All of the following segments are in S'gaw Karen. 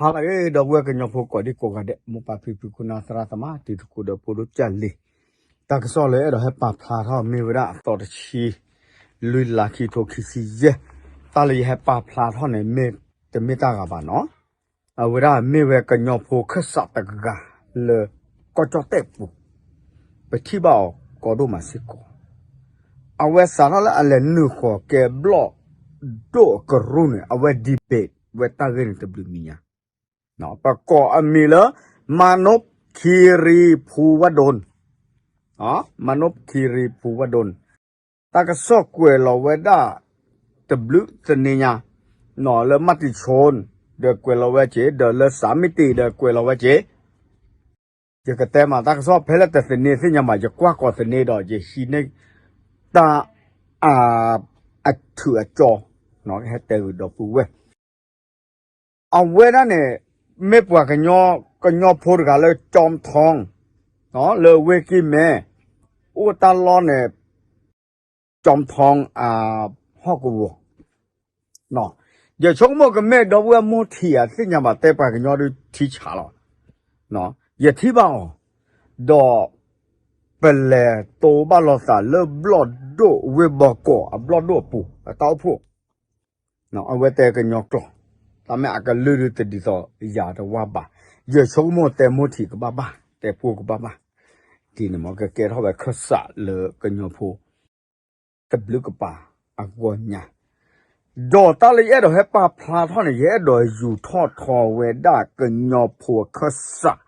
ဟါလၢအဂ့ၤ ဒီပုၢ်ဝဲၢ်ကညီဖိကိးဒံကိးဂၤဒဲး မိၢ်ပၢ်ဖံဖု ခိၣ်နၢ်သရၣ်သမါ တံၤသကိးဒီးဖိဒိၣ်ကၢ်လံၤ, တၢ်ကစီၣ်လၢအဲၣ်ဒိးဟဲပာ်ဖျါထီၣ်မ့ၢ်ဝဲဒၣ်အသီတဆံ လွံၢ်လါ ခံထိခံဆံယဲၢ်, တၢ်လၢယဟဲပာ်ဖျါထီၣ်န့ၣ် မ့ၢ်တမ့ၢ်တၢ်ဂၤဘၣ်နီၤ, အဝဲဒၣ်မ့ၢ်ဝဲကညီဖိခၢၣ်စးတဂၤလၢ ကီၢ်ကၠီၣ်တဲၣ်ပူၤ ပထံၣ်ဘၣ်အီၤကီဒိၣ်မးစ့ၢ်ကီး, အဝဲစးထီၣ်လၢအလဲၤနုာ်ဃီၤကဲဘျီၣ်ဒိၣ်အကရူၢ်န့ၣ် အဝဲ debate ဝဲတၢ်ဂ့ၢ်န့ၣ်တဘျုးမံၤညါ, ပကိးအမံၤလၢ Manoj Kiri Phuwadon, Manoj Kiri Phuwadon, တၢ်ကစီၣ်ကွဲးလီၤဝဲဒၣ် တဘျုးသန့ညါ, လၢမၤတံၤဆိ ဒီးကွဲးလီၤဝဲက့ၤ ဒီးလၢစးမံတံၤ ဒီးကွဲးလီၤဝဲက့ၤ ယကတဲမးတၢ်ကစီၣ်ဖဲလဲၣ်တသန့သ့ၣ်ညါဘၣ် ယကွၢ်ကီးသန့ဒီး ယဟံးန့ၢ်တၢ် အထုးအကၠီ ဟဲတဲဂုာ်ဒီပုၢ်ဝဲၢ်, အဝဲဒၣ်န့ၣ် မ့ၢ်ပှၤကညီ ကညီဖိတဂၤလၢ ကၠီထီ လၢဝ့ၢ်ကံၢ်မဲ အိၣ်တၢ်လီၢ်န့ၣ် ကၠီထီ ဟီၣ်ကဝီၤ ယဆိကမိၣ်ကမ့ၢ်ဒီပုၢ်ဝဲၢ်မိၢ်ထံးဧါ သ့ၣ်ညါဘၣ် တဲပှၤကညီဒုးထံဆးလီၤ, ယထံၣ်ဘၣ်အီၤ, ဒီး ပလဲၤတိဘၣ်လိာ်သးလၢဘျီၣ်ဒိၣ်ဝ့ၢ်ဘီကီး အဘျီၣ်ဒိၣ်အပူၤ အတၢ်အိၣ်ဖှိၣ်, အဝဲတဲကညီကျိာ်, တၢ်မ့ၢ်အကလုၢ်ဒုးတဒ်သိးယၤတဝၢ်ဘၣ်, ယဆိကမိၣ်တဲမိၢ်ထံးကဘၣ်ဘၣ် တဲဖိကဘၣ်ဘၣ်, ဒ်န့ၣ်မ့ၢ်ကကဲထီၣ်ဝဲခၢၣ်စးလၢကညီဖိ တဘျုးကပၤအဂီၢ်ညါ, ဒီးတၢ်လၢယအဲၣ်ဒိးဟဲပာ်ဖျါထီၣ်န့ၣ် ယအဲၣ်ဒိးယူၤထီၣ်ထီဝဲဒၣ်ကညီဖိအခၢၣ်စး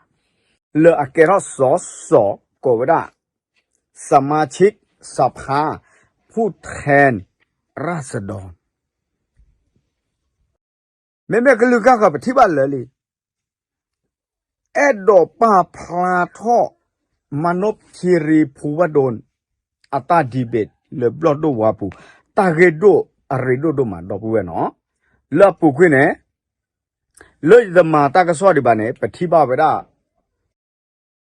လၢအကဲထီၣ်စီၤစီၤ ကိးဝဲဒၣ် สมาชิกสภาผู้แทนราษฎร မ့မ့ၢ်ကလုာ်ဂၤဃၢၤပထံၣ်ဘၣ်လၢာ်လံ, အဲၣ်ဒိးပာ်ဖျါထီၣ် Manoj Kiri Phuwadon အတၢ် debate လၢဘျီၣ်ဒိၣ်ဝါပူၤ တၢ်ဂ့ၢ်ဒိၣ်အရ့ဒိၣ်ဒိၣ်မးဒီပုၢ်ဝဲၢ်နီၤ, လၢအပူၤကွံာ်န့ၣ် လၢယတမၤတၢ်ကစီၣ်ဒံးဘၣ်န့ၣ် ပထံၣ်ဘၣ်ဝဲဒၣ်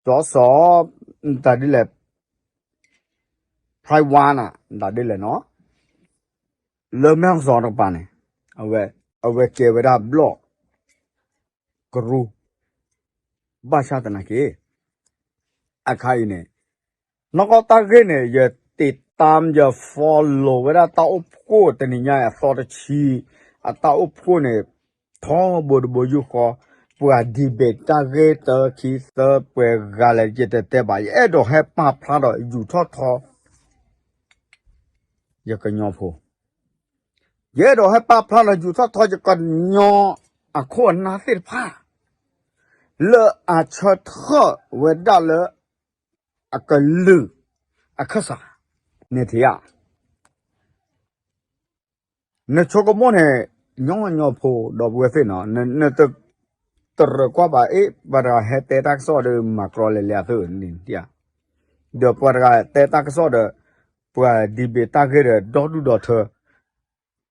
စီၤစီၤ တၢ်ဒ်လဲၣ် ဖဲဝါနၤ တၢ်ဒ်လဲၣ်နီၤ, လၢမဲၢ်စီၤတကပၤန့ၣ် အဝဲကဲဝဲဒၣ်ဘျီၣ် ကရူၢ်, ဘၣ်ဆၣ်သနာ်က့ အခါအံၤန့ၣ် နီၢ်ကီၢ်တၢ်ဂ့ၢ်န့ၣ် ယတံးတၢမ် ယ follow ဝဲဒၣ်တၢ်အိၣ်ဖှိၣ်တနံၤညါအသီတဆံ အတၢ်အိၣ်ဖှိၣ်န့ၣ် ထီဘိတဘိယူၢ်ဃီ, ပှၤ debate တၢ်ဂ့ၢ်တၢခံသၢပှဲၤဂၤလဲၣ် ယတတဲဘၣ်, ယအဲၣ်ဒိးဟဲပာ်ဖျါဒီးယူၤထီၣ်ထီ ယကညီဖိ, ယအဲၣ်ဒိးဟဲပာ်ဖျါဒီးယူၤထီၣ်ထီယကညီအခိၣ်အနၢ်သ့ၣ်တဖၣ် လၢအဆၢထၢၣ်ဝဲဒၣ်လၢ အကလုာ်အခၢၣ်စး, န့ၣ်ထံၣ်ဧါ, နဆိကမိၣ်န့ၣ် ညီညီဖိဒီပုၢ်ဝဲၢ်သ့ၣ်နီၤ, နတရၢၣ်ကွၢ်ဘၣ်အ့ၣ် ပှၤတဂၤဟဲတဲတၢ်ကစီၣ်ဒီးမၤကြီလဲၤလဲၤအသးန့ၣ်, ဒီးပှၤတဂၤတဲတၢ်ကစီၣ်ဒီး ပှၤ debate တၢ်ဂ့ၢ်ဒီးဒီဒူၣ်ဒီထၢ,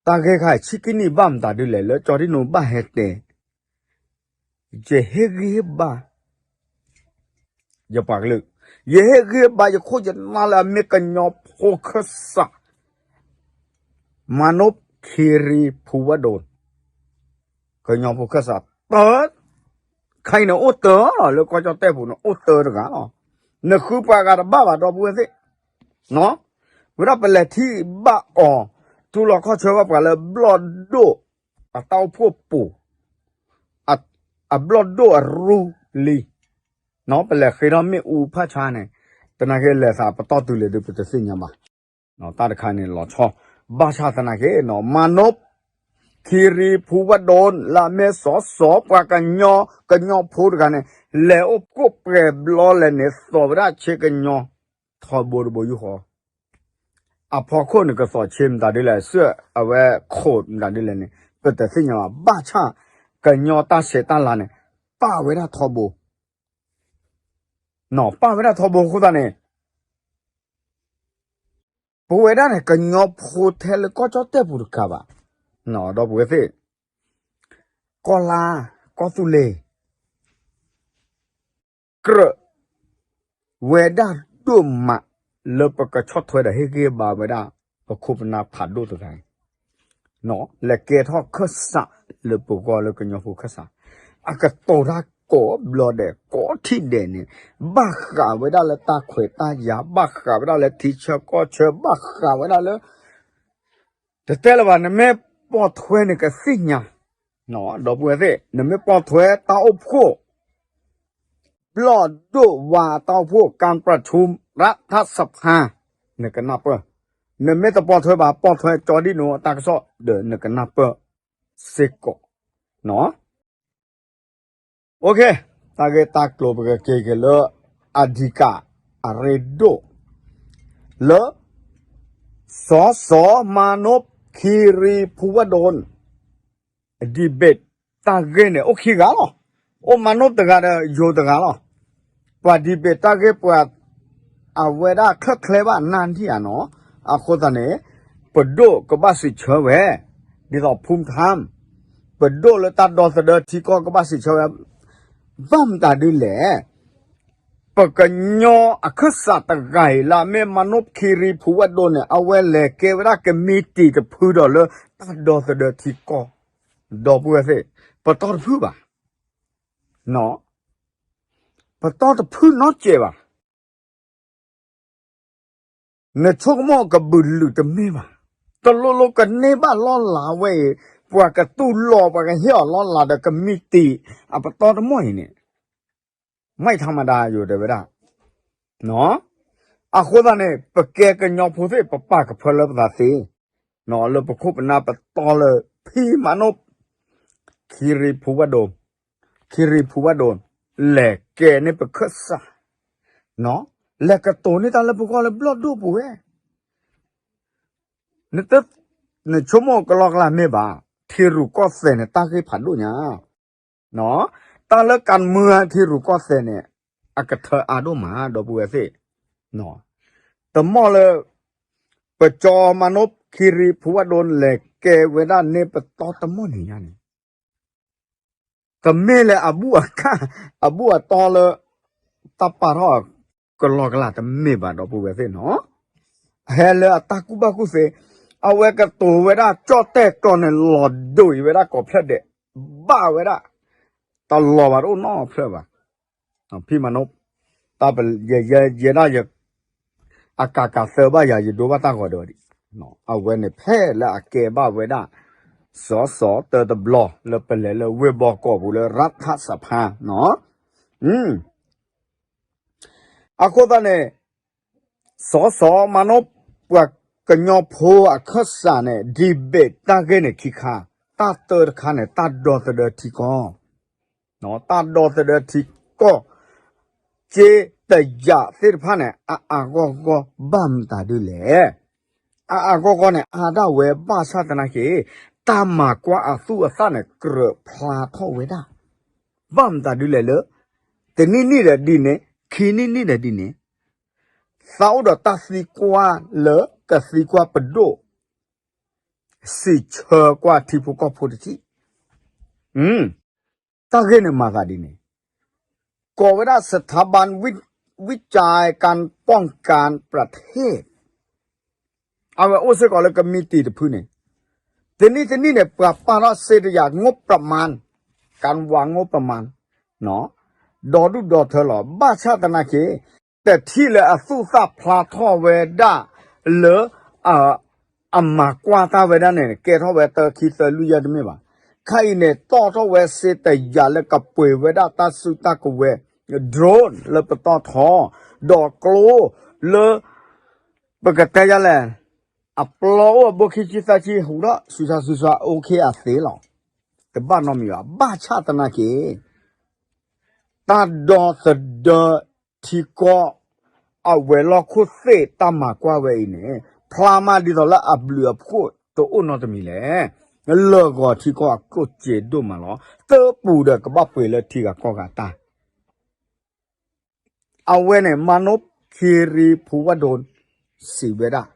တၢ်ဂ့ၢ်ခါဆံးကနံၣ်ဘၣ်မတၤဒ်လဲၣ် လၢကၠီဒံၣ်နိဘၣ်ဟဲတဲ ယဟ့ၣ်ဂံၢ်ဟ့ၣ်ဘါ ယပှၤကလုာ်, ယဟ့ၣ်ဂံၢ်ဟ့ၣ်ဘါယခိၣ်ယနၢ်လၢအမ့ၢ်ကညီဖိခၢၣ်စး, Manoj Kiri Phuwadon, ကညီဖိခၢၣ်စးတၢ, ခဲအံၤန့ၣ်အိၣ်တၢလီၤ လၢကီၢ်ကၠီၣ်တဲၣ်ပူၤန့ၣ် အိၣ်တၢတဂၤလီၤ, နဃုပှၤဂၤတဘၣ်ဘၣ်ဒီပုၢ်ဝဲၢ်သ့ၣ်, ဝဲဒၣ်ပလဲၤထံၣ်ဘၣ်အီၤ တူၢ်လီၤခီၣ်ဆၢဘၣ်ပှၤလၢဘျီၣ်ဒိၣ် အတၢ်အိၣ်ဖှိၣ်ပူၤ အဘျီၣ်ဒိၣ်အရူလံ, ပလဲၤဃ့ထီၣ်မ့ၣ်အူဖးဆါန့ၣ်, သနာ်က့လဲၤသးပတီၢ်တုၤလဲၣ်ဒုးပတသ့ၣ်ညါဘၣ်, တၢ်တခါန့ၣ်လီၤဆီ, ဘၣ်ဆၣ်သနာ်က့နီၤ Manoj Kiri Phuwadon လၢအမ့ၢ်စီၤစီၤပှၤကညီ ကညီဖိတဂၤန့ၣ် လဲၤအိၣ်ဖှိၣ်ပှဲၤဘျီလဲၣ်န့ၣ် သိးဝဲဒၣ်ဆ့ကညီ ထီဘိတဘိယူၢ်ဃီ အဖီခိၣ်န့ၣ် ကသိးဆ့မတၤဒ်လဲၣ် စၢၣ်အဝဲခိးမတၤဒ်လဲၣ်န့ၣ် ပတသ့ၣ်ညါဘၣ်, ဘၣ်ဆၣ် ကညီတၢ်ဆဲးတၢ်လၤန့ၣ် ပာ်ဝဲဒၣ်ထီဘိ, ပာ်ဝဲဒၣ်ထီဘိအဃိသတးန့ၣ် ပဝဲဒၣ်န့ၣ် ကညီဖိထဲလၢကီၢ်ကၠီၣ်တဲၣ်ပူၤတကးဘၣ်, ဒီပုၢ်ဝဲၢ်သ့ၣ်, ကီၢ်လါ ကီၢ်သူလ့ၤ ကြၢးဝဲဒၣ်ဒိၣ်မး လၢပကဆီၣ်ထွဲဒီးဟ့ၣ်ဂံၢ်ဘါဝဲဒၣ် ပခိၣ်ပနၢ်ဖးဒိၣ်တဂၤအံၤ, လဲၤကဲထီၣ်ခၢၣ်စးလၢပဂီၢ်လၢကညီဖိခၢၣ်စး, အကတိၤတၢ်ကိးဘျီဒဲး ကိးထံၣ်ဒဲးန့ၣ် ဘၣ်ဃးဝဲဒၣ်လၢတၢ်ခွဲးတၢ်ယာ် ဘၣ်ဃးဝဲဒၣ်လၢထံဆၢကီၢ်ဆၢ ဘၣ်ဃးဝဲဒၣ်လၢ တတဲလၢၤဘၣ် နမ့ၢ်ပိာ်ထွဲန့ၣ်ကသ့ၣ်ညါ, ဒီပုၢ်ဝဲၢ်သ့ၣ် နမ့ၢ်ပိာ်ထွဲတၢ်အိၣ်ဖှိၣ် ဘျီၣ်ဒိၣ်ဝါတၢ်အိၣ်ဖှိၣ် การประชุมรัฐสภา နကနၢ်ပၢၢ်, နမ့ၢ်တပိာ်ထွဲဘၣ် ပိာ်ထွဲကၠီဒံၣ်နိအတၢ်ကစီၣ်ဒီး နကနၢ်ပၢၢ်စ့ၢ်ကီး, တၢ်ဂ့ၢ်တၢ်ကျိၤပကက့ၤက့ၤလၢ အဓိက အရ့ဒိၣ် လၢ စီၤစီၤမၤနိၣ် ခီရံၤဖူဝဲၣ်ဒိၣ် debate တၢ်ဂ့ၢ်န့ၣ် အိၣ်ခံဂၤလီၤ. အိၣ်မၤနိၣ်တဂၤဒီးယိၤတဂၤလီၤ. ပှၤ debate တၢ်ဂ့ၢ်ပှၤ အဝဲဒၣ်ချၢၣ်ချဲဘၣ်နၢ်ထံၣ်ဧါနီၤ. အဃိသတးန့ၣ် ပဒိၣ်ကဘၣ်စံးဆၢဝဲ ဒ်သိးဖူထါ ပဒိၣ်လၢတၢ်ဒီသဒၢထံကီၢ်ကဘၣ်စံးဆၢဝဲ ဘၣ်မတၤဒ်လဲၣ် ပကညီအခၢၣ်စးတဂၤအံၤလၢအမ့ၢ်မၤနိၣ်ခီရံၤဖူဝဲၣ်ဒိၣ်န့ၣ် အဝဲလဲၤကဲဝဲဒၣ်ကမံးတံာ်တဖုဒီးလၢတၢ်ဒီသဒၢထံကီၢ်, ဒီပုၢ်ဝဲၢ်သ့ၣ်, ပတီၢ်တဖုဘၣ်, ပတီၢ်တဖုနီတစဲးဘၣ်. နဆိကမိၣ်ကဘုးလုာ်တမ့ၢ်ဘၣ်. တလိၣ်လိၣ်ကန့ၢ်ဘၣ်လီၢ်လၤဝဲအံၤ, ပှၤကတူၢ်လိာ် ပှၤကဟ့ၣ်အီၤလီၢ်လၤဒီး ကမံးတံာ်အပတီၢ်တမီၢ်အံၤန့ၣ်, မ့ၢ်ထီမဒါယိၤတဲဝဲဒၣ်. အဃိသတးန့ၣ် ပကဲကညီဖိသ့ၣ် ပပာ်ကဖၢလၢပသးသ့, လၢပခိၣ်ပနၢ်ပတီၢ်လၢ ဖံမၤနိၣ် ခီရံၤဖူဝဲၣ်ဒိၣ်, ခီရံၤဖူဝဲၣ်ဒိၣ် လဲၤကဲန့ၢ်ပခၢၣ်စး, လဲၤကတိၤန့ၢ်တၢ်လၢပဂီၢ်လၢဘျီၣ်ဒိၣ်ပူၤဝဲ နဆိကမိၣ်ကလီကလီမ့ၢ်ဘၣ်, ထံရူၢ်ကီၢ်သဲးန့ၣ် တၢ်ဂ့ၢ်ဖးဒိၣ်ညါ, တၢ်လၢကမၤထံရူၢ်ကီၢ်သဲးန့ၣ် အကထၢအါဒိၣ်မး ဒီပုၢ်ဝဲၢ်သ့ၣ်, တမီၢ်လၢ ပကၠီမၤနိၣ်ခီရံၤဖူဝဲၣ်ဒိၣ် လဲၤကဲဝဲဒၣ်န့ၢ်ပတီၢ်တမီၢ်န့ၣ်ညါန့ၣ် တမ့ၢ်လၢအဘူၣ်အကၢ် အဘူၣ်အတီၢ်လၢ တၢ်ပာ်ထီၣ်ကလီကလီတမ့ၢ်ဘၣ် ဒီပုၢ်ဝဲၢ်သ့ၣ်နီၤ, ဟဲလၢအတၢ်ကူၣ်ဘၣ်ကူၣ်သ့, အဝဲကတိၤဝဲဒၣ်ကၠီၣ်တဲၣ်ကီၢ်န့ၣ် လီၤဒိၣ်အံၤဝဲဒၣ်ကိးဖျၢၣ်ဒဲး, ဘၣ်ဝဲဒၣ် တလီၤဘၣ်တအိၣ်နီတဖျၢၣ်ဘၣ်. ဖံမၤနိၣ်, တၢ်ပ, ယဲဒၣ်ယ အကးကးသၢဘၣ်ယၤ ယဒိဘၣ်တၢ်ဂီၤဒီးဒံး, အဝဲန့ၣ်ဖဲလၢအကဲဘၣ်ဝဲဒၣ် စီၤစီၤတၢတဘျီ လၢပလဲၤလၢဝ့ၢ်ဘီကီးပူၤလၢ ရၣ်ထၣ်စဖါနီၤ, အဃိသတးန့ၣ် စီၤစီၤမၤနိၣ် ပှၤကညီဖိအခၢၣ်စးန့ၣ် debate တၢ်ဂ့ၢ်န့ၣ်ခံခါ, တၢ်တၢတခါန့ၣ် တၢ်ဒီသဒၢထံကီၢ်, တၢ်ဒီသဒၢထံကီၢ် က့တယးသ့ၣ်တဖၣ်န့ၣ် အအါဂီၢ်ဂီၢ်ဘၣ်မတၤဒ်လဲၣ်. အအါဂီၢ်ဂီၢ်န့ၣ် အါဒၣ်ဝဲဘၣ်ဆၣ်သနာ်က့ တၢ်မၤကွၢ်အသူၣ်အသးန့ၣ် ကြၢးဖျါထီၣ်ဝဲဒၣ် ဘၣ်မတၤဒ်လဲၣ်လၢ တနံၣ်နံၣ်ဒီးဒ်န့ၣ်, ခံနံၣ်နံၣ်ဒီးဒ်န့ၣ်, သးအိၣ်ဒီးတၢ်သံကွၢ်လၢကသံကွၢ်ပဒိၣ် စံးဆၢကွၢ်ထံဖိကီၢ်ဖိတထံၣ်, တၢ်ဂ့ၢ်န့ၣ်မၤသးဒ်န့ၣ်, ကိးဝဲဒၣ် สถาบันวิจัยการป้องกันประเทศ အဝဲအိၣ်စ့ၢ်ကီးလၢကမံးတံာ်တဖုန့ၣ်, တနံၣ်တနံၣ်န့ၣ် ပှၤပာ်ထီၣ်စ့တယၤ งบประมาณ, การวางงบประมาณ ဒီဒူၣ်ဒီထၢလီၤ. ဘၣ်ဆၣ်သနာ်က့ တထံၣ်လၢအသူၣ်သးဖျါထီၣ်ဝဲဒၣ်လၢ အမၤကွၢ်တၢ်ဝဲဒၣ်န့ၣ် ကဲထီၣ်ဝဲတၢ ခံ သၢ လွံၢ် ယဲၢ်တမ့ၢ်ဘၣ်. ခဲအံၤန့ၣ် တီၣ်ထီၣ်ဝဲစ့တယၤလၢကပှ့ၤဝဲဒၣ်တၢ်စုတၢ်ကဝဲၤ drone လၢပတီၢ်ထီ, ဒီးကျိလၢ ပကတဲယၤလဲၣ်, အပျီအိၣ်အဘိခံဆံသၢဆံ ဟူးထီၣ် စူၤစူၤစူၤစူၤ အိၣ်ခ့အသ့လီၤ. တဘၣ်နီတမံၤဘၣ်. ဘၣ်ဆၣ်သနာ်က့ တၢ်ဒီသဒၢထံကီၢ် အဝဲၤလီၢ်ခိၣ်သ့ၣ်တၢ်မၤကွၢ်ဝဲအံၤန့ၣ် ဖျါမးဒ်သိးလၢအဘျုးအဖှိၣ်တအိၣ်နီတမံၤလဲၣ်. လၢာ်ဂီၤထံကီၢ်အကျိၣ်စ့ဒိၣ်မးလီၤ. တပူၤဒီးကဘၣ်ပှ့ၤလၢထံဂၤကီၢ်ဂၤတၢ် အဝဲန့ၣ် မၤနိၣ်ခီရံၤဖူဝဲၣ်ဒိၣ် စံးဝဲဒၣ်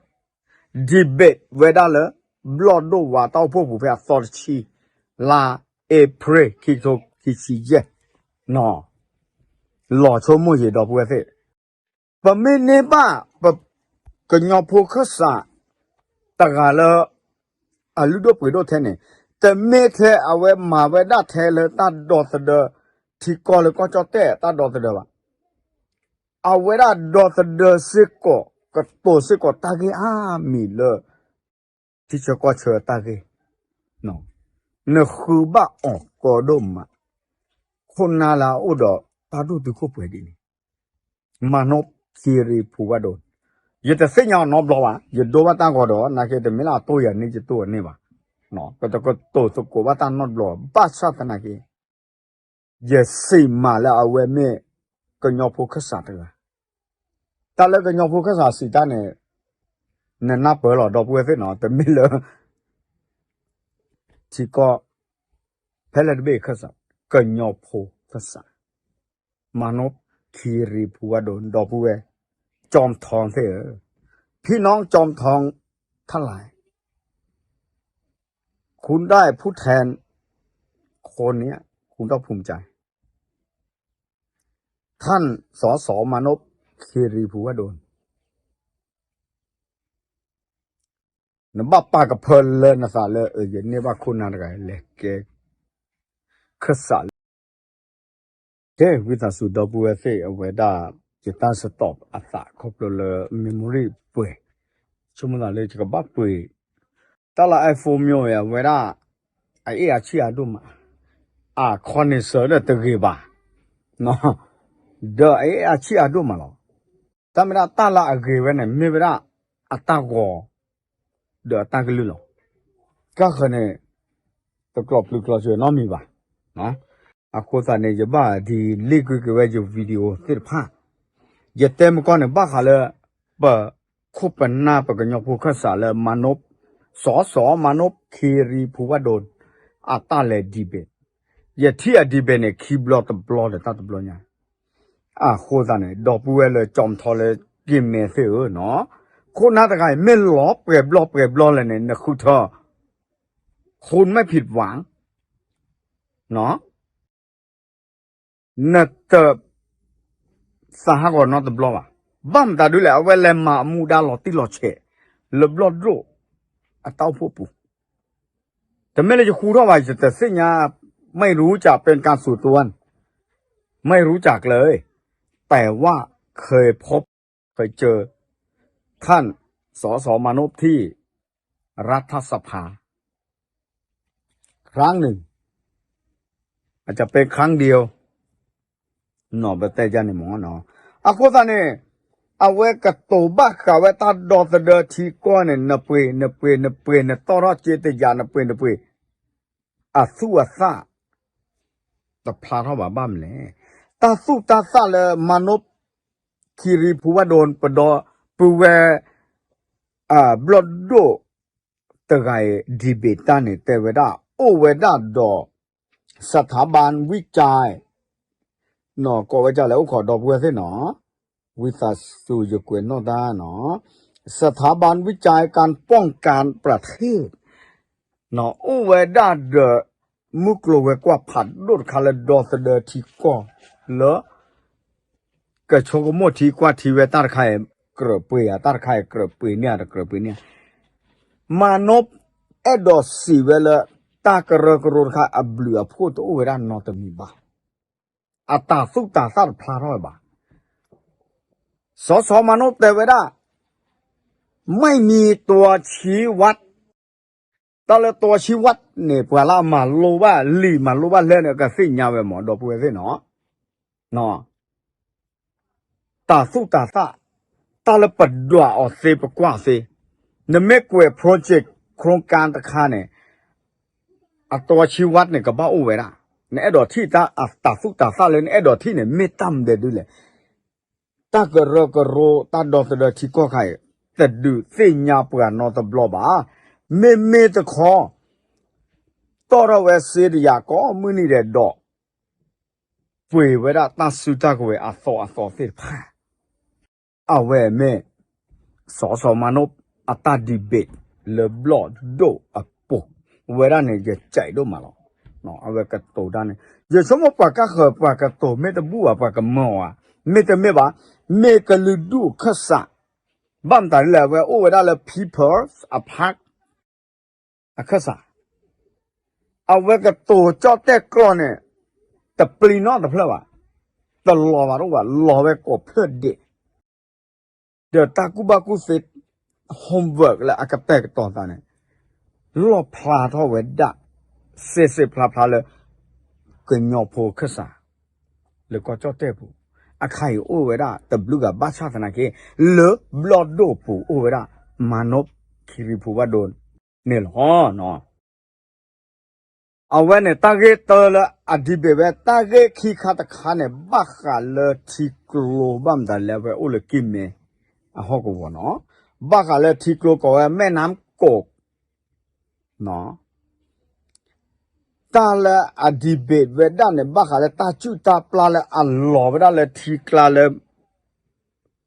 debate ဝဲဒၣ်လၢ ဘျီၣ်ဒိၣ်ဝါတၢ်အိၣ်ဖှိၣ်ပူၤဖဲအသီတဆံ လါအ့ဖြ့ၣ် ခံကထိခံဆံယဲၢ် လီၤဆိကမိၣ်ယံာ် ဒီပုၢ်ဝဲၢ်သ့ၣ်, ပမ့ၢ်န့ၢ်ဘၣ် ပကညီဖိခၢၣ်စး တဂၤလၢ အလုၢ်ဒိၣ်ပှ့ၤဒိၣ်ထဲန့ၣ် တမ့ၢ်ထဲအဝဲမၤဝဲဒၣ်ထဲလၢတၢ်ဒီသဒၢ ထံကီၢ်လၢကီၢ်ကၠီၣ်တဲၣ်တၢ်ဒီသဒၢဘၣ်. အဝဲဒၣ်ဒီသဒၢစ့ၢ်ကီး ကတိၤစ့ၢ်ကီးတၢ်ဂ့ၢ်အါမံၤလၢ ထံဆၢကီၢ်ဆၢတၢ်ဂ့ၢ်, နဃုဘၣ်အီၤကီဒိၣ်မး, ခိၣ်နၢ်လၢအအိၣ်ဒီးတၢ်ဒူၣ်သုးခိၣ်ပှဲၤဒ်န့ၣ်, မၤနိၣ်ခံရံဖူဝါဒိၣ်, ယတသ့ၣ်ညါအီၤနီတဘျီဘၣ်, ယဒိဘၣ်တၢ်ဂီၤဒီး နာ်က့တမ့ၢ်လၢအတိၢ်ယၤန့ၢ်ယတိၢ်အန့ၣ်ဘၣ်, ပတကတိၤသကိးဘၣ်တၢ်နီတဘျီဘၣ်, ဘၣ်ဆၣ်သနာ်က့ ယစံးမးလၢအဝဲမ့ၢ်ကညီဖိခၢၣ်စးတဂၤ, တၢ်လၢကညီဖိခၢၣ်စးစံးတၢ်န့ၣ် နနၢ်ပၢၢ်လီၤ ဒီပုၢ်ဝဲၢ်သ့ၣ်နီၤ, တမ့ၢ်လၢ ထံကီၢ် ဖဲလဲၣ်တဘ့ၣ်ခၢၣ်စး, ကညီဖိခၢၣ်စး, မၤနိၣ်ခံရံဖူဝါဒိၣ် ဒီပုၢ်ဝဲၢ် ကၠီမ်ထီသ့ၣ်ဧၢ, ဖံနီၣ်ကၠီမ်ထီထလၢ် คุณได้ผู้แทนคนเนี้ย คุณต้องภูมิใจ ท่าน สส มานพ คีรีภูวดล နဘၣ်ပာ်ကဖၢလၢနသးလၢ ယန့ၢ်ဘၣ်ခိၣ်နၢ်တဂၤ လဲၤကဲ ခၢၣ်စးလၢ ကဲ ဝံသးစူၤဒီပုၢ်ဝဲၢ်သ့ၣ် အဝဲဒၣ် ယတၢ်စတီးအသးခီဖျိလၢ memory ပှဲၤ, ဆိကမိၣ်သးလၢယကဘၣ်ပှ့ၤ တၢ်လၢ iPhone မ့ၢ်ဝဲ အဝဲဒၣ် အအ့ၣ်အဆံၣ်အါဒိၣ်မး, အခီန့ၣ်စၢၤဒီးတဂ့ၤဘၣ်, ဒီးအအ့ၣ်အဆံၣ်အါဒိၣ်မးလီၤ. တၢ်မ့ၢ်ဒၣ်တၢ်လၢအဂ့ၤဝဲန့ၣ် မ့ၢ်ဝဲဒၣ်အတၢ်ဂီၤ ဒီးအတၢ်ကလုၢ်လီၤ. ကၢ်ဃၢၤန့ၣ် တကျိးပျုၤကျိးစၢၤနီတမံၤဘၣ်. အဃိသတးန့ၣ် ယဘၣ်ဒ်လံာ်ကွံာ်က့ၤဝဲယ video သ့ၣ်တဖၣ်, ယတဲမကီၢ်န့ၣ် ဘၣ်ဃးလၢ ပခိၣ်ပနၢ်ပကညီဖိခၢၣ်စးလၢ မၤနိၣ် စီၤစီၤ မၤနိၣ် ခ့ရံၤဖူဝၣ်ဒိၣ် အတၢ်လဲၤ debate, ယထံၣ်အ debate န့ၣ် ခံဘျီတဘျီဒီးတၢ်တဘျီညါ အဃိသတးန့ၣ် ဒီပုၢ်ဝဲၢ်လၢကၠီမ်ထီလၢက့ၤမဲာ်သ့ၣ်ဧၢနီၤ, ခိၣ်နၢ်တဂၤအံၤ မ့ၢ်လီၤပှဲၤဘျီပှဲၤဘျီလဲၣ်န့ၣ် နဃုထၢ คุณไม่ผิดหวัง နတ သးဟးဂီၤနီတဘျီဘၣ်. ဘၣ်မတၤဒ်လဲၣ် အဝဲလဲၤမၤအမူဒါလီၤတံၢ်လီၤဆဲး လၢဘျီၣ်ဒိၣ်အတၢ်အိၣ်ဖှိၣ်ပူၤ, တမ့ၢ်လၢယဃူထီၣ်ဘၣ် ယတသ့ၣ်ညါ ไม่รู้จักเป็นการส่วนตัว ไม่รู้จักเลย แต่ว่าเคยพบเคยเจอ ท่าน สส มานพ ที่รัฐสภา ครั้งหนึ่ง อาจจะเป็นครั้งเดียว နီၢ်ပတဲယါန့ၣ်မ့ၢ်နီၤ, အဃိသတးန့ၣ် အဝဲကတိၤဘၣ်ဃးဝဲတၢ်ဒီသဒၢထံကီၢ်န့ၣ် နပှ့ၤ နပှ့ၤ နပှ့ၤ နတီၢ်ထီၣ်စ့တယၤ နပှ့ၤ နပှ့ၤ အသူၣ်အသၣ် တဖျါထီၣ်ဘၣ် ဘၣ်မနုၤလဲၣ်. တၢ်သူၣ်တၢ်သၣ်လၢ မၤနိၣ် ခ့ရံၤဖူဝၣ်ဒိၣ် ပဒီပုၢ်ဝဲၢ် ဘျီၣ်ဒိၣ်တဂၤအံၤ debate တၢ်န့ၣ် တဲဝဲဒၣ် အိၣ်ဝဲဒၣ်ဒီး สถาบันวิจัย နီၢ်ကိးဝဲဒ်လဲၣ် အိၣ်ခိးဒီပုၢ်ဝဲၢ်သ့ၣ်နီၤ, ဝံသးစူၤယကွဲးနီၣ်တၢ်နီၤ, สถาบันวิจัยการป้องกันประเทศ နီၢ်အိၣ်ဝဲဒၣ်ဒီး မုၢ်ကျိၤဝဲၤကွာ်ဖးဒိၣ်တခါလၢဒီသဒၢထံကီၢ်လၢ ကဆိကမိၣ်ထံကွၢ်ထံဝဲတၢ်တခါအံၤ ကြၢးပှ့ၤဧါ တၢ်တခါအံၤ ကြၢးပှ့ၤန့ၢ်ဧါ တကြၢးပှ့ၤန့ၢ်ဧါ, မၤနိၣ် အဲၣ်ဒိးစံးဝဲလၢ တၢ်ကရၢကရိတခါအဘျုးအဖှိၣ်တအိၣ်ဝဲဒၣ်နီတမံၤဘၣ်. အတၢ်သူၣ်တၢ်သၣ်တဖျါထီၣ်ဝဲဘၣ်. စီၤစီၤမၤနိၣ်တဲဝဲဒၣ် ไม่มีตัวชี้วัด တၢ်လၢตัวชี้วัดန့ၣ် ပှၤလၢအမၤလိဘၣ်လံာ်မၤလိဘၣ်လဲၢ်န့ၣ် ကသ့ၣ်ညါဝဲမး ဒီပုၢ်ဝဲၢ်သ့ၣ်နီၤ, တၢ်သူၣ်တၢ်သၣ် တၢ်လၢပဒွးအီၤသ့ပကွၢ်သ့, နမ့ၢ်ကွဲး project โครงการ တခါန့ၣ် အตัวชี้วัดန့ၣ် ကဘၣ်အိၣ်ဝဲဒၣ်, နအဲၣ်ဒိးထံၣ်တၢ် အတၢ်သူၣ်တၢ်သၣ်လၢနအဲၣ်ဒိးထံၣ်န့ၣ် မ့ၢ်တၢ်မနုၤဒ်လဲၣ်. တၢ်ကရၢကရိ တၢ်ဒီသဒၢထံကီၢ်ခါအံၤ တဒုးသ့ၣ်ညါပှၤနီတဘျီဘၣ်. မ့မ့ၢ်တခီ တီၢ်ထီၣ်ဝဲစ့တယၤကိးမုၢ်နံၤဒဲးဒီး ပှ့ၤဝဲဒၣ်တၢ်စုတၢ်ကဝဲၤအသီအသီသ့ၣ်တဖၣ် အဝဲမ့ၢ် စီၤစီၤမၤနိၣ် အတၢ် debate လၢဘျီၣ်ဒိၣ်အပူၤ ဝဲဒၣ်န့ၣ် ယကြိုက်ဒိၣ်မးလီၤ. အဝဲကတိၤတၢ်န့ၣ် ယဆိကမိၣ်ပှၤကၢ်ဃၢၤ ပှၤကတိၤမ့ၢ်တဘူၣ်ဘၣ် ပှၤကမၢအီၤဧါ, မ့တမ့ၢ်ဘၣ် မ့ၢ်ကလုာ်ဒူၣ်အခၢၣ်စး, ဘၣ်မတၤဒ်လဲၣ် အဝဲအိၣ်ဝဲဒၣ်လၢ People's Park အခၢၣ်စး အဝဲကတိၤကၠီၣ်တဲၣ်ကျိာ်န့ၣ် တပျံၤနီတဖျၢၣ်ဘၣ်, တလီၤဘၣ်တအိၣ်ဘၣ်, လီၤဝဲကိးဖျၢၣ်ဒဲး ဒီးတၢ်ကူၣ်ဘၣ်ကူၣ်သ့ homework လၢအကတဲာ်ကတီၤသးန့ၣ် လီၣ်ဖျါထီၣ်ဝဲဒၣ် စ့စ့ဖျါဖျါလၢ ကညီဖိခၢၣ်စး လၢကီၢ်ကၠီၣ်တဲၣ်ပူၤ, အခါအံၤအိၣ်ဝဲဒၣ်တဘျုးဂၤဘၣ်ဆၣ်သနာ်က့ လၢဘျီၣ်ဒိၣ်ပူၤအိၣ်ဝဲဒၣ် မၤနိၣ်ခ့ရံၤဖူဝဲဒိၣ်န့ၣ်လီၤ. အဝဲန့ၣ် တၢ်ဂ့ၢ်တၢလၢအ debate ဝဲ တၢ်ဂ့ၢ်ခံခါတခါန့ၣ် ဘၣ်ဃးလၢထံကျိ ဘၣ်မတၤလဲၣ် အဝဲအိၣ်လၢကံၢ်မဲအဟီၣ်ကဝီၤနီၤ, ဘၣ်ဃးလၢထံကျိကိးဝဲ မဲၣ်နါကိး တၢ်လၢအ debate ဝဲဒၣ်န့ၣ် ဘၣ်ဃးလၢတၢ်စုၣ်တၢ်ပျၢ်လၢအလီၤဝဲဒၣ်လၢထံကျါလၢ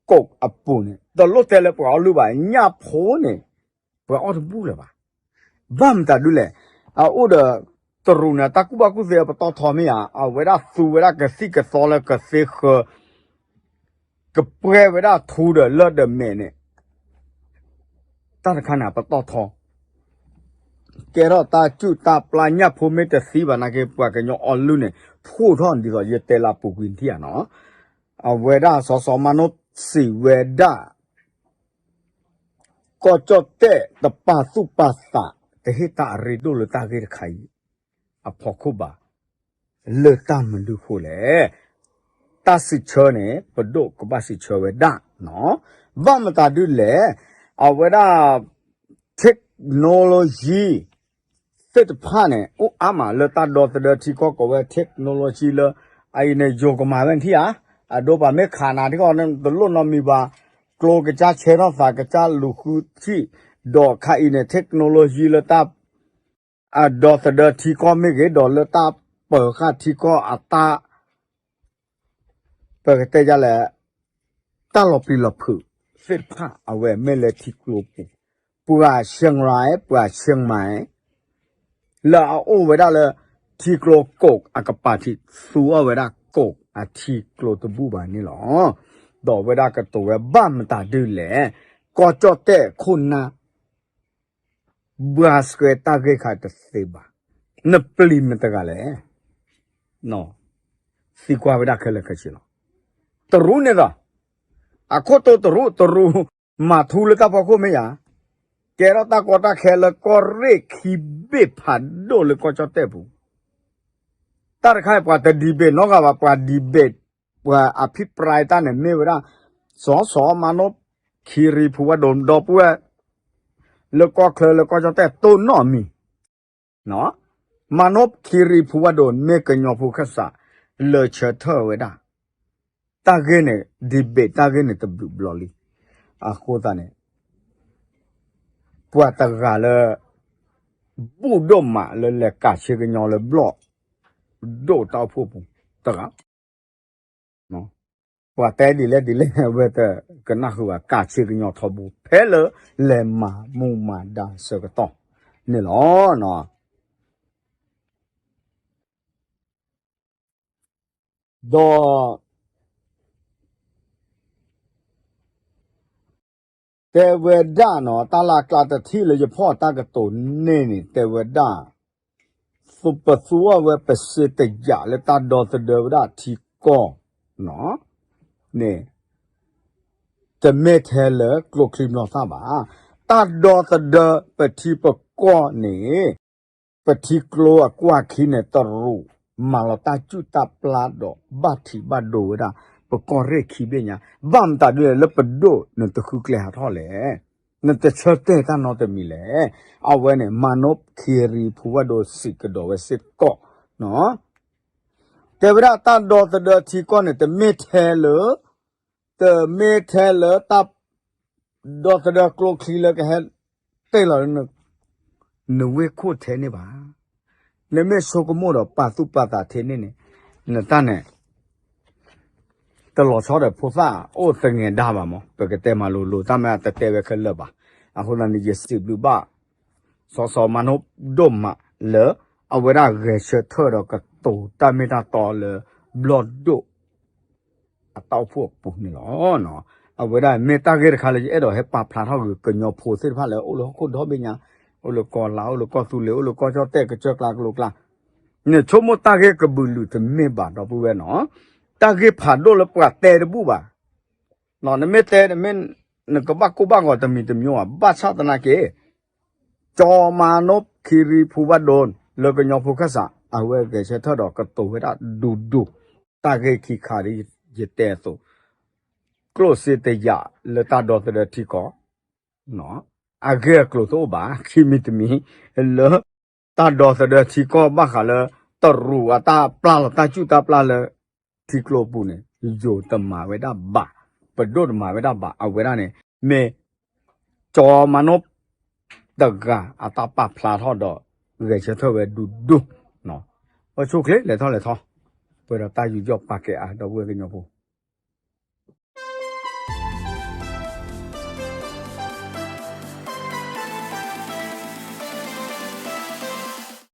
ကိးအပူၤန့ၣ် တလိၣ်တဲလၢပှၤအီၣ်လုၢ်ဘၣ်, ညၣ်ဖိန့ၣ် ပှၤအီၣ်တဘူၣ်လၢၤဘၣ်. ဘၣ်မတၤဒုလဲၣ်, အအိၣ်ဒီးတရူးန့ၣ် တၢ်ကူၣ်ဘၣ်ကူၣ်သ့အပတီၢ်ထီမ့ၢ်ဧါ, အဝဲဒၣ်သူဝဲဒၣ်ကသံၣ်ကသီလၢကသ့ဃၢၤ ကပှဲၤဝဲဒၣ်ထူဒီးလၢၢ်ဒီးမဲာ်န့ၣ် တၢ်တခါန့ၣ် ပတီၢ်ထီ ကဲထီၣ်တၢ်စုၣ်တၢ်ပျၢ်, ညၣ်ဖိမ့ၢ်တသံဘၣ်နာ်က့ ပှၤကညီအီၣ်လုၢ်န့ၣ် ဖှိၣ်ထီၣ်ဒ်သိး ယတဲလၢအပူၤကွံာ်ထံၣ်ဧါနီၤ. အဝဲဒၣ်စီၤစီၤမၤနိၣ်စံးဝဲဒၣ် ကီၢ်ကၠီၣ်တဲၣ်တပာ်သူၣ်ပာ်သး တဟ့ၣ်တၢ်အရ့ဒိၣ်လၢတၢ်ဂ့ၢ်တခါအံၤအဖီခိၣ်ဘၣ်. လၢတၢ်မနုၤဃိလဲၣ်. တၢ်စံးဆၢန့ၣ် ပဒိၣ်ကဘၣ်စံးဆၢဝဲဒၣ်နီၤ. ဘၣ်မတၤဒုလဲၣ်. အဝဲဒၣ် technology သ့ၣ်တဖၣ်န့ၣ် အိၣ်အါမးလၢတၢ်ဒီသဒၢထံကီၢ်ကိးဝဲ technology လၢ အအံၤန့ၣ် ယိၤကမၤဝဲထံၣ်ဧါ, အဒိပှၤမ့ၢ်ခးနၤထံကီၢ်န့ၣ် တလိၣ်နီတမံၤဘၣ်, ကျိကစၢ်ဆၢထီၣ်သးကစၢ်လူၤဃုထံၣ်, ဒီးခါအံၤန့ၣ် technology လၢတၢ် အဒီသဒၢထံကီၢ်မ့ၢ်ဂ့ၤ, ဒီးလၢတၢ်ပၢၤဃာ်ထံကီၢ်အတၢ် ပကတဲဒ်လဲၣ်, တၢ်လီၤပျံၤလီၤဖုးသ့ၣ်တဖၣ် အဝဲမ့ၢ်လၢထံကျိပူၤ, ပှၤဆဲးရၤ, ပှၤဆဲးမဲး, လၢအအိၣ်ဝဲဒၣ်လၢ ထံကျိကိးအကပၤထံး သူအီၣ်ဝဲဒၣ်ကိးအထံကျိတဘူၣ်ဘၣ်န့ၣ်လီၤ. ဒီးအဝဲဒၣ်ကတိၤဝဲဘၣ်မတၤဒုလဲၣ်, ကီၢ်ကၠီၣ်တဲၣ်ခိၣ်နၢ် ဘှါဆှဲတၢ်ဂ့ၢ်ခါတသ့ဘၣ်. နပျံၤမတၤတဂၤလဲၣ်. သံကွၢ်ဝဲဒၣ်ခဲလၢာ်ခဲဆ့လီၤ. တရူးန့ၣ်ဒီး အခိၣ်တိတရူး, တရူးမၤထူလၢတၢ်ဖီခိၣ်မ့ၢ်ဧါ, ကဲထီၣ်တၢ်ကီတၢ်ခဲလၢကီၢ်ရ့ၣ်ခံဘ့ၣ်ဖးဒိၣ်လၢကီၢ်ကၠီၣ်တဲၣ်ပူၤ တၢ်တခါအံၤ ပှၤတ debate နီတဂၤဘၣ်, ပှၤ debate ပှၤအ အภิပရာယ် တၢ်န့ၣ်မ့ၢ်ဝဲဒၣ် စီၤစီၤမၤနိၣ်ခ့ရံၤဖူဝဲဒိၣ် ဒီပုၢ်ဝဲၢ် လၢကီၢ်ချၢလၢကီၢ်ကၠီၣ်တဲၣ်တိၢ်နီၣ်မံၤ, မၤနိၣ်ခ့ရံၤဖူဝဲဒိၣ် မ့ၢ်ကညီဖိခၢၣ်စး လၢဆၢထၢၣ်ဝဲဒၣ် တၢ်ဂ့ၢ်န့ၣ် debate တၢ်ဂ့ၢ်န့ၣ်တဘျုးဘျီလံ. အဃိသတးန့ၣ် ပှၤတဂၤလၢ ဘူၣ်ဒိၣ်မးလၢလဲၤကးဆ့ကညီလၢဘျီၣ်ဒိၣ်တၢ်အိၣ်ဖှိၣ်ပူၤတဂၤ, ပှၤတဲဒ်လဲၣ်ဒ်လဲၣ် အဝဲတကနၣ်ဃုာ်ဘၣ်, ကးဆ့ကညီထီဘိ ဖဲလၢလဲၤမၤမူမၤဒါဆၢကတီၢ်န့ၣ်လီၤ. ဒီး တဲဝဲဒၣ်နီၤ, တၢ်လၢအကျါတထံၣ်လၢယဖီၣ်တၢ်ကတိၤန့ၣ်န့ၣ် တဲဝဲဒၣ် ပသူအီၣ်ဝဲပစ့တယာ်လၢတၢ်ဒီသဒၢဝဲဒၣ်ထံကီၢ် န့ၣ် တမ့ၢ်ထဲလၢကျိချံမျိာ်သၣ်ဘၣ်. တၢ်ဒီသဒၢပထံပကီၢ်န့ၣ် ပထံကျိအကွၢ်ခံန့ၣ် တရူးမၤလီၤတၢ်စုၣ်တၢ်ပျၢ်ဒီး ဘၣ်ထံးဘၣ်ဒိဝဲဒၣ် ပကီၢ်ရ့ၣ်ခံဘ့ၣ်ညါ, ဘၣ်မတၤဒ်လဲၣ် လၢပဒိၣ်နတဃုကျဲဟးထီၣ်လဲၣ်, နတဆၢတဲာ်တၢ်နီတမံၤလဲၣ်. အဝဲန့ၣ် မၤနိၣ်ခ့ရံၤဖူဝဲဒိၣ်စံးကဒီးဝဲစ့ၢ်ကီး တဲဝဲဒၣ်တၢ်ဒီသဒၢထံကီၢ်န့ၣ် တမ့ၢ်ထဲလၢ တမ့ၢ်ထဲလၢတၢ် ဒီသဒၢကျိချံလၢကဟဲတဲလီၤ နဝ့ၢ်ခိၣ်ထဲန့ၣ်ဘၣ်. နမ့ၢ်ဆိကမိၣ်ဒီးပာ်သူၣ်ပာ်သးထဲန့ၣ်န့ၣ် နတၢ်န့ၣ် တလီၤဆီဒီးဖိသၣ်အိၣ်သငဲၤဒါဘၣ်မး, ပကတဲမၤလိလိၤ တၢ်မ့ၢ်တတဲဝဲခဲလၢာ်ဘၣ်. အဃိသတးန့ၣ် ယစံးဘျုးဘၣ် စီၤစီၤမၤနိၣ်ဒိၣ်မးလၢ အဝဲဒၣ်ဂဲၤဆၢထၢၣ်ဒီးကတိၤတၢ်မ့ၢ်တၢ်တီလၢ ဘျီၣ်ဒိၣ် အတၢ်အိၣ်ဖှိၣ်အပူၤန့ၣ်လီၤ. အဝဲဒၣ်မ့ၢ်တၢ်ဂ့ၢ်တခါလၢယအဲၣ်ဒိးဟဲပာ်ဖျါထီၣ်ဂ့ၤ ကညီဖိသ့ၣ်တဖၣ်လၢအိၣ်လၢဟီၣ်ခိၣ်ဒီဘ့ၣ်ညါ အိၣ်လၢကီၢ်လါ အိၣ်လၢကီၢ်သူလ့ၤ အိၣ်လၢကီၢ်ကၠီၣ်တဲၣ် ကစၢၢ်ကျါကလိကျါ, နဆိကမိၣ်တၢ်ဂ့ၢ်ကဘုးလုာ်တမ့ၢ်ဘၣ် ဒီပုၢ်ဝဲၢ်နီၤ, တၢ်ဂ့ၢ်ဖးဒိၣ်လၢပှၤတဲတဘူၣ်ဘၣ်. နမ့ၢ်တဲ နမ့ၢ် နကဘၣ်ကိၢ်ဘၣ်ဂီၤတမံၤတမံၤဘၣ်, ဘၣ်ဆၣ်သနာ်က့ ကၠီမၤနိ ခ့ရံၤဖူဘၣ်ဒိ လၢကညီဖိခၢၣ်စး အဝဲဂဲၤဆၢထၢၣ်ဒီးကတိၤဝဲဒၣ်ဒူဒူ, တၢ်ဂ့ၢ်ခံခါဒ်ယတဲအသိး, ကျိၣ်စ့တယာ်လၢတၢ်ဒီသဒၢထံကီၢ်, အဂ့ၢ်အကျိၤတအိၣ်ဘၣ် ခံမံၤတမံၤ, လၢ တၢ်ဒီသဒၢထံကီၢ်ဘၣ်ဃးလၢ တရူးအတၢ်ပျၢ်လီၤ တၢ်ကူၣ်တၢ်ပျၢ်လၢ ထံကျိပူၤန့ၣ် ယိၤတမၤဝဲဒၣ်ဘၣ်, ပဒိၣ်တမၤဝဲဒၣ်ဘၣ်, အဝဲဒၣ်န့ၣ် မ့ၢ် ကၠီမၤနိ တဂၤအတၢ်ပာ်ဖျါထီၣ်ဒီး ဂဲၤဆၢထၢၣ်ဝဲဒူဒူ, အဆိၣ်ချ့လဲၤထီၣ်လဲၤထီ, ပှဲၤဒီးတၢ်ယူးယီၣ်ပာ်ကဲအါ ဒီပုၢ်ဝဲၢ်ကညီဖိ